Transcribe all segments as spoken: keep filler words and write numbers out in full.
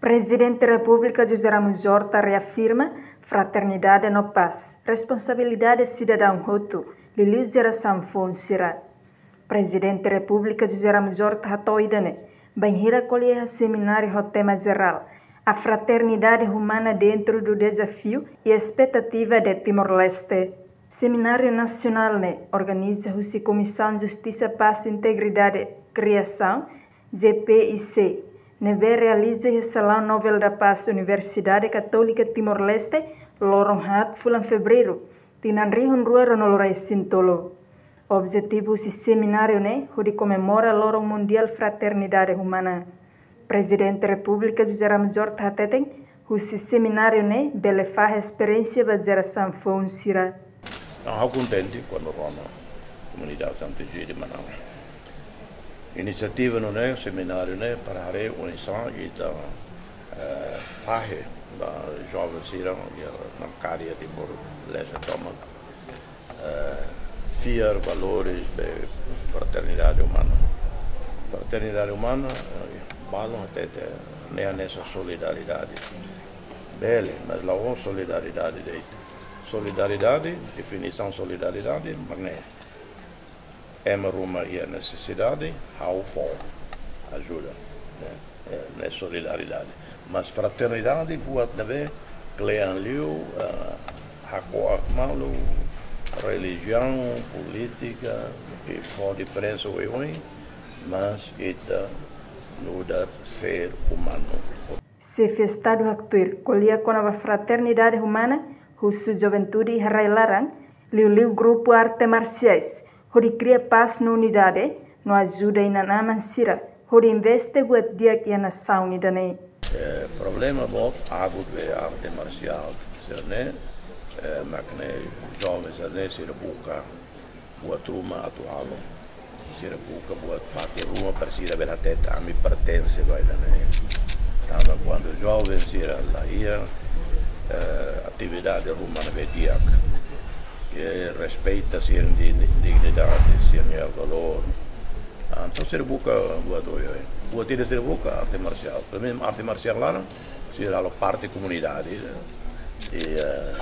Prezidente Repúblika José Ramos Horta reafirma fraternidade no pás, responsabilidade sidadaun hotu, liuliu jerasaun foun sira. Prezidente Repúblika José Ramos Horta hato'o ida-ne'e bainhira ko'alia iha semináriu ho tema jerál, A Fraternidade Humana dentro do Desafio e Expectativa de Timor-Leste. Semináriu nasionál ne'e organiza husi Komisaun Justisa, Pás, Integridade, Kriasaun, G P I C, ne'ebé realiza iha Salaun Nobel da Paz, Universidade Katólika Timor-Leste, loron haat fulan Fevereiru, tinan rihun rua ruanulu resin tolu. Objetivu husi semináriu ne'e hodi komemora Loron Mundiál Fraternidade Humana. Prezidente Repúblika José Ramos Horta hateten, husi semináriu ne'e bele fahe esperiénsia ba jerasaun foun sira. Ha'u kontente kuandu rona komunidade Santu Egídio manán inisiativa nune'e, semináriu ne'e, para haree oinsá ita, eh, fahe ba joven sira iha, iha Timor-Leste tomak, eh, fiar valores de fraternidade umana. Fraternidade umana, eh, balun hatete, ne'e hanesan solidariedade. Bele, mas la'ós solidariedade de'it. Solidariedade, definisaun solidariedade, mak ne'e: ema ruma iha nesesidade, ha'u fó ajuda, ne'e, eh, ne'e solidariedade. Mas fraternidade buat ne'ebé kle'an liu, eh, hako'ak malu, relijiaun, polítika, i fó diferensa oioin, mas ita nu'udar ser umanu. Xefe Estadu haktuir ko'alia kona-ba fraternidade umana, husu juventude iha rai-laran, liuliu grupu arte marsiais, hodi kria pás no unidade, no ajuda inan-aman sira hodi investe buat di'ak iha nasaun ida-ne'e. Eh, problema boot agut be arte marsiál sira-ne'e, eh, mak ne'e joven sira-ne'e sira buka buat ruma atu halo. Sira buka buat fatin ruma para sira bele hatete, ami pertense ba ida-ne'e. Tanba kuandu joven sira la iha, eh, atividade ruma ne'ebé di'ak, ke respeita sira-nia di-, dignidade, sira-nia valór. Ah, entaun sira buka buat oioin. Buat ida sira buka arte marsiál. Pelo menos arte marsiál laran, sira halo parte komunidade, eh. I, eh,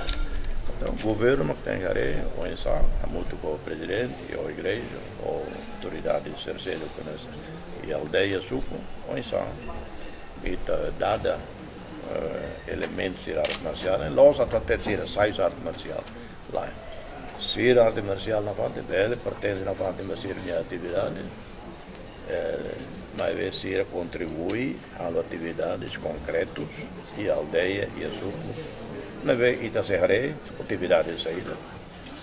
entaun governu mak tenke haree oinsá, hamutuk ho prezidente, ho igreja, ho autoridade sira seluk, ne'e, i aldeia, suku, oinsá ita dada, eh, elementu sira arte marsiál, ne'e, la'ós atu hatete sira sai husi arte marsiál. Lae. Sira arte marsiál nafatin, bele pertense nafatin ba sira-nia atividade. Eh, maibé sira kontribui halo atividades konkretus iha aldeia, iha suku. Ne'ebé ita sei haree atividade saida,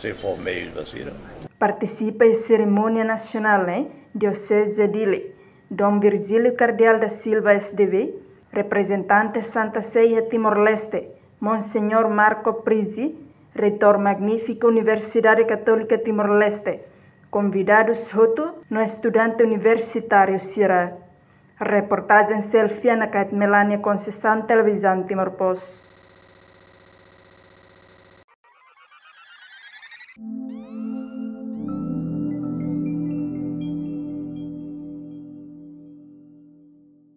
sei fó meius ba sira. Partisipa iha serimónia nasionál ne'e, Dioseze Dili, Dom Virgílio Cardeal da Silva, S D B, reprezentante Santa Sé iha Timor-Leste, Monseñór Marco Prizzi, Reitór Magnífiku Universidade Katólika Timor-Leste, konvidadus hotu no estudante universitáriu sira. Reportajen selfie Ana Kate Melania Conceição, Televizaun Timor Post.